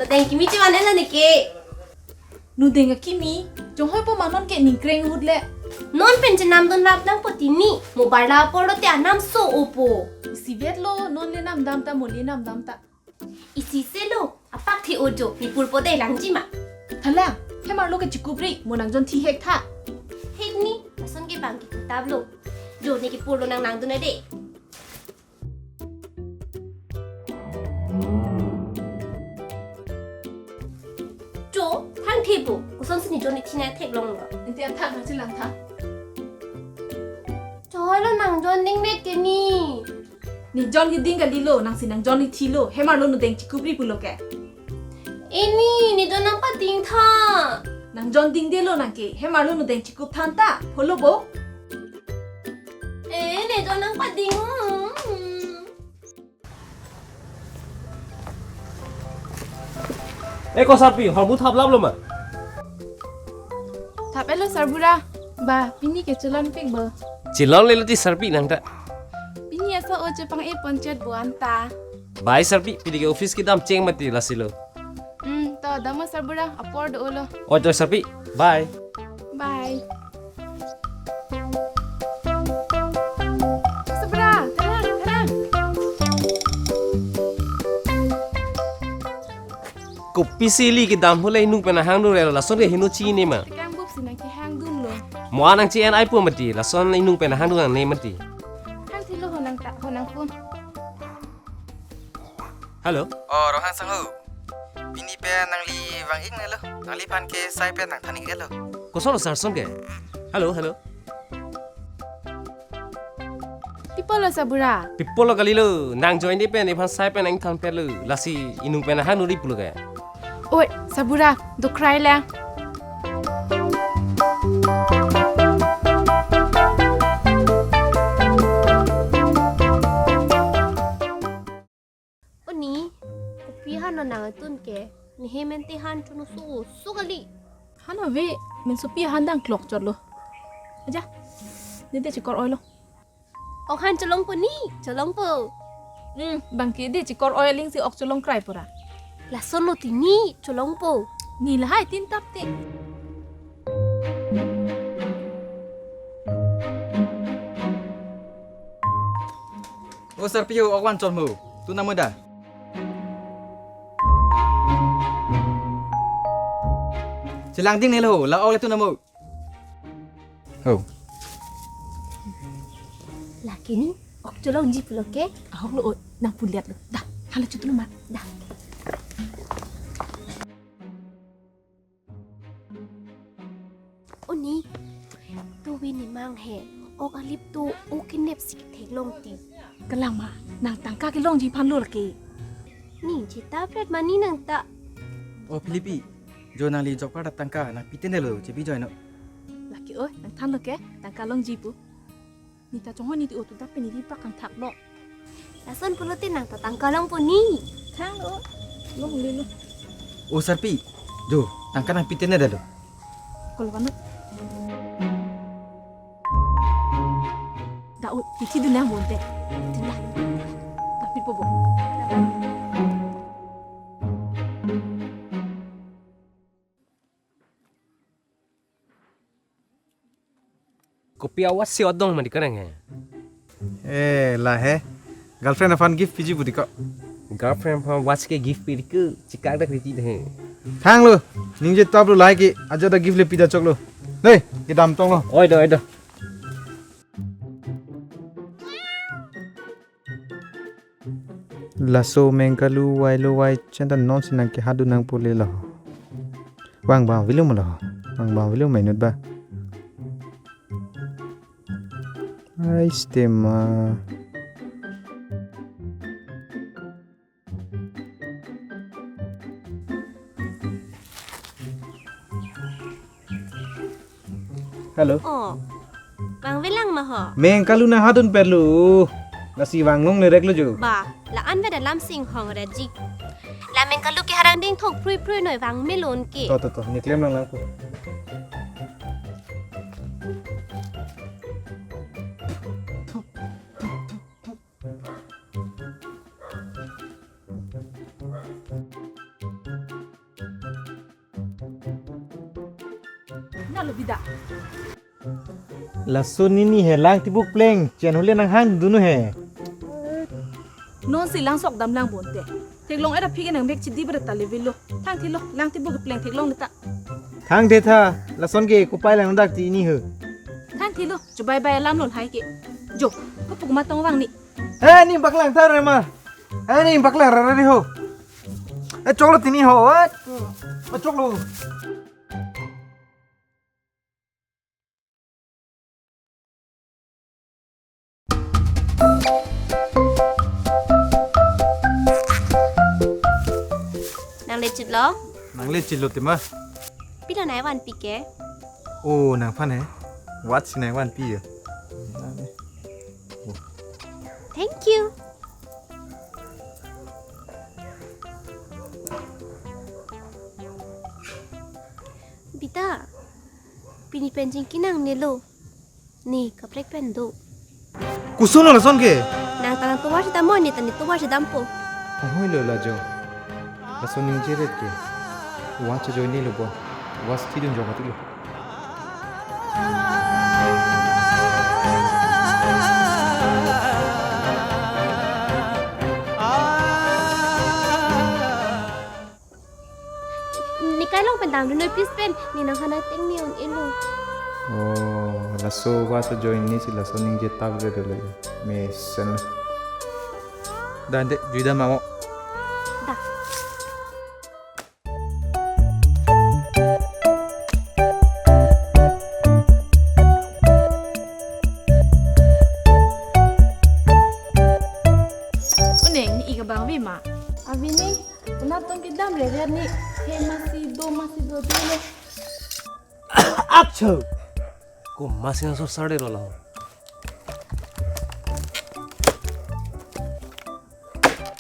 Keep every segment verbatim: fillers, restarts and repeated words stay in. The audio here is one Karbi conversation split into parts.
Deng kimi chevan-et lo neke. Nu deng akimi, chonghoi po ma non ke ningkreng ahut le. Non pen chenamdun lap nangpo tini, mo barla apor lote anam so opo. Isivet lo, non le namdam ta, mo le namdam ta. Isi se lo, apak thi ojo, nipur po de langji ma. Thalang, hem arlo ke chikupri, mo nangjon thi hek tha. Hek ni, lason ke bang ke kitab lo. Jo, ne kipur lo nang nangdun ade. Jo, thang thebo, kosonsi nejon ne thina theklong lo. Ante athak nangsi lang tha. Choi lo nangjon ding mek ke ni. Nejon keding kali lo, nangsi nangjon ne thi lo, hem arlo nu deng chikupri pulo ke. Ini, nejon nangpading tha. Nangjon dingde lo nang ke, hem arlo nu deng chikup than ta, pholo bo. Eh, nejon nangpading. Eh, ko sarpi, hormu thap lap lo ma? Thap-et lo sarbura. Ba, pini ke chelon pik bo. Chelon le lo ti sarpi nang ta. Pini asa o chepang-e pon chot bo anta. Bye sarpi, pini ke office kedam cheng mati lasi lo. Hmm, to dam o sarbura, apor do-o lo. Oi to sarpi, bye. Bye. Sarbura, thalang, thalang. Kopisi ili kedam hole inung pen ahang dun relo, lason ke heno chini ma. Kang bup si nang kehang dun lo. Mo anang chi en ai pu mati, lason inung pen ahang dun nangne mati. Hang thilo ho nang ta, ho nang phone. Hello. Oh, Rohan sangho. Pini pen nangli vang-ik ne lo. Nangliphan ke sai pen nangthan-ik ne lo. Koson lo sir son ke? Hello, hello. Pi apot lo sarbura? Pi apot lo kali lo. Nang join de pen nephan sai pen nangthan pet lo. Lasi inung pen ahang nuri pulo ke. Oi, sarbura, dokrai lang. O ni, kopi han nang atun ke, ne hem ante han chunu su su kali. Han ave, men sopi han dang klok chot lo. Aja, ne de chikor-oi lo. Ok han cholongpo ni, cholongpo. Hmm, bang ke de chikor-oi aling si ok cholong krai pura. Lason lo ti ni, cholongpo. Ne lahai tin tap te. O sarpi ho, ok van chot mo. Tu namo da. Chelang ding ne lo, la ok le tu namo. Ho. Lake ni, ok cholongji pulo ke? Ahok lo, o, nang puliat lo. Da, hala chutu lo ma. Da. O ni, tu wi ni mang he, ok alip tu, ok kinep si kethek long ti. Kalang ma, nang tangka kelongji aphan lo lake. Ni, chita pret mani nang ta. O Philippi, jo nangli job card atangka nang piten de lo, chebi join o. Lake oi, nang than lo ke, tangka longji pu. Ne ta chonghoi ne ti o tu ta pini di pak kangthak lo. Lason pulote nang ta tangka longpo ni. Than lo, long le lo. O sarpi, jo, tangka nang piten de lo. Kolo kano. Da o, pichi dun nang bonte. Dun la. Tapi po bo. Kopi a-watch si odong ma di kareng he. Eh, la he. Girlfriend aphan gift piji budi ko. Girlfriend aphan watch ke gift pi di ke chikak dak riti he. Thang lo. Ningje top lo lai ke aja da gift le pida chok lo. Nei, kedam tong lo. Oi do, oi do. Laso mengkalu wailo wai chanta non si nang kehadun nangpo le lo. Vang bang vilo ma lo. Vang bang vilo ma inut ba. Ai stem ma. Hello. Oh. Vangvelang ma ho? Mengkalu nang hadun perlu. Lasi vanglong lerek lo jo. Ba, la-an veda lam sing hong reji. La mengkalu ke harang ding thok phrui phrui noi vang melon ke. To, to, to. Ne klem lang lang ko. Alo bida. Laso nini he lang tibuk pleng, chen hule nanghang dunu he. Non si lang sok dam lang bonte. Theklong era phike nang bek chidi ber ta levelo. Thangthelo, lang tibuk pleng theklong ta. Thangthe tha, lason ke kopai lang dak ti ni he. Thangthelo, jo bye bye alam lo hai ke. Jo, ko puk ma tong vang ni. Eh, ni baklang ta re ma. Eh, ni baklang re re ho. Eh, choklo tini ho, eh. Eh, choklo. Nang le chitlo? Nang le chitlo tema. Pilo nai vanpi ke? Oh, nangphan he. Watch nai vanpi ya. Thank you. Bita, pini pen chingki nangnelo. Ne kaprek pen do. Koson lo lason ke? Nang ta nang tovar si dampo, ne ta ne tovar si dampo. Ahoi lo la jo. Lason ningje ret ke. Wan chejoine lo bo. Wan thidun jong mati lo. Ne kai long pen damdun noi, please pen. Ne nang hanai teng ne un-elo. Oh, laso wan chejoine si lason ningje tap re do le. Mesen. Dante, jui dam amo. Da. Oneng, ne ik abang ave ma? Ave ne. Konat tong kedam re re ne. He masi do, masi do de le. Akcho. Ko masi na so sar de lo la.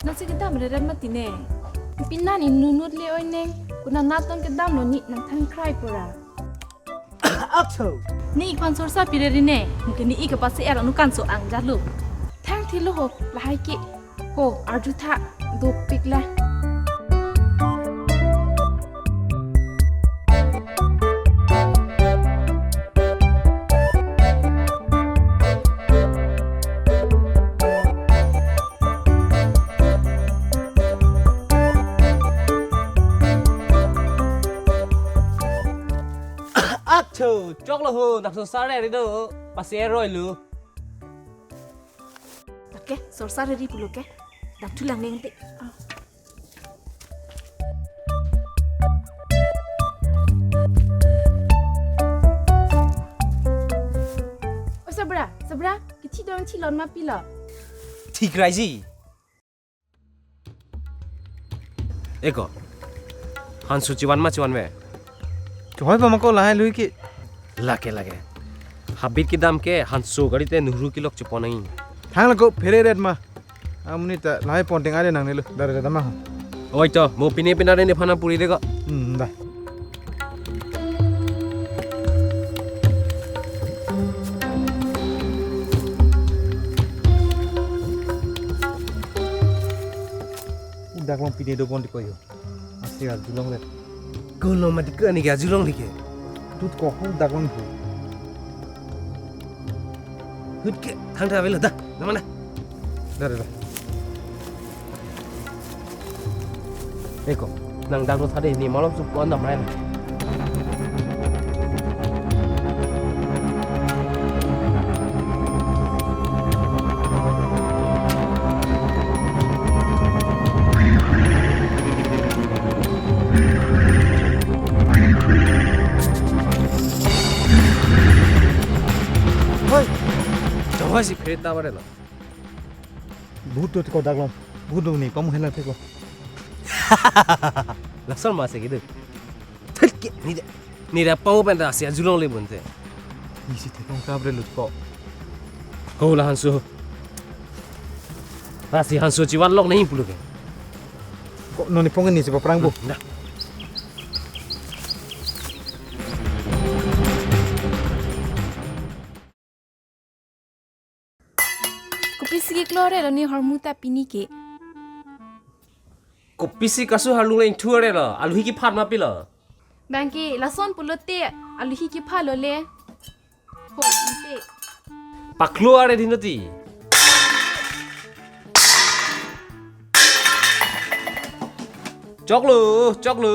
Nasi kedam re re mati ne. Pini ne nunut le oi ne. Konat tong kedam lo ne, nang thang krai pura. Akcho. Ne ik pan sorsa pire ri ne. Mungkin ne ik kapasi er anu kanso ang jalo. Thangthelo ho, lahai ke. Ho, arju tha, dopik la. Akcho, choklo ho, nang so sar re do, pasi er roi lo. Oke, sorsa re ri pulo ke. Dam thulang neng te. O sabra, sabra, kithi dong thilon ma pilo. Thik raiji. Eko. Hanso chevan ma chevanve? Chehoi pa ma ko lahai lui ke. Lake, lake. Habit kedam ke hanso gari te nuru kilok chepon nang. Thang lako phere ret ma. Amonit ta lahai pon teng are nangnelo. Dare dama ho. Oi to, mo pine pine are nephan puri de ko. Hmm, da. Dak long pine do pon di ko yo. Asi arjulong le. Ko lo mati ke ani ke arjulong like. Tut ko ho dak long ho. Hut ke thang ta velo da. Namana. Da da da. Eko, nang dak lo thade ni malom sup ko andam rai. Hoi. Jawai si phere ta bare lo. Bhut do ko dak long. Bhut do ni pam hela te ko. Lason ma se gitu. Thik ke ni de. Ni de pau pen da si arjulong le bonte. Ni si thekong kabre lut ko. Ho la hanso. Ra si hanso chevan lok nahi pulo ke. Ko noni pong ni si paprang bo. Na. Kopisi keklo re lo ne hormu ta pini ke. Kopisi kasu harlung le ingthu re lo, aluhi kephat ma pilo. Bangke lason pulote aluhi kepha lo le. Ho, ante. Paklo are dhinoti. Choklo, choklo.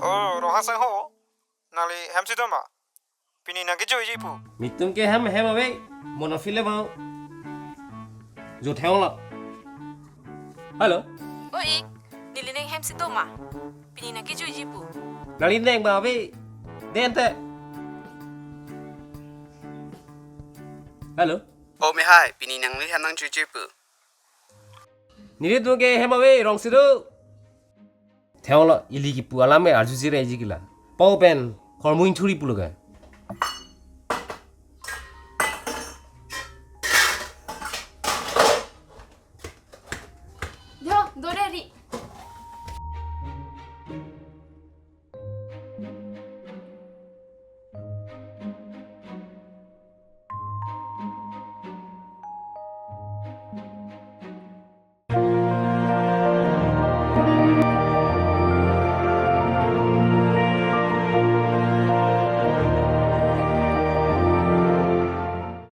Oh, Rohang Sangho. Nangli hem si do ma? Pini nang kejoiji pu. Netum ke hem hem ave. Mono file mau. Jo theklonglo. Hello. Oi, neli nang hem si do ma? Pini nang kejoiji pu. Nangli nang ba ave. Den te. Hello. Oh, mehai, pini nangli hem nang joiji pu. Nelitum ke hem ave, rong si do. Theklonglo, ili kipu alam ke arju jire ji kila. Pau pen, kormo ingthuri pulo ke.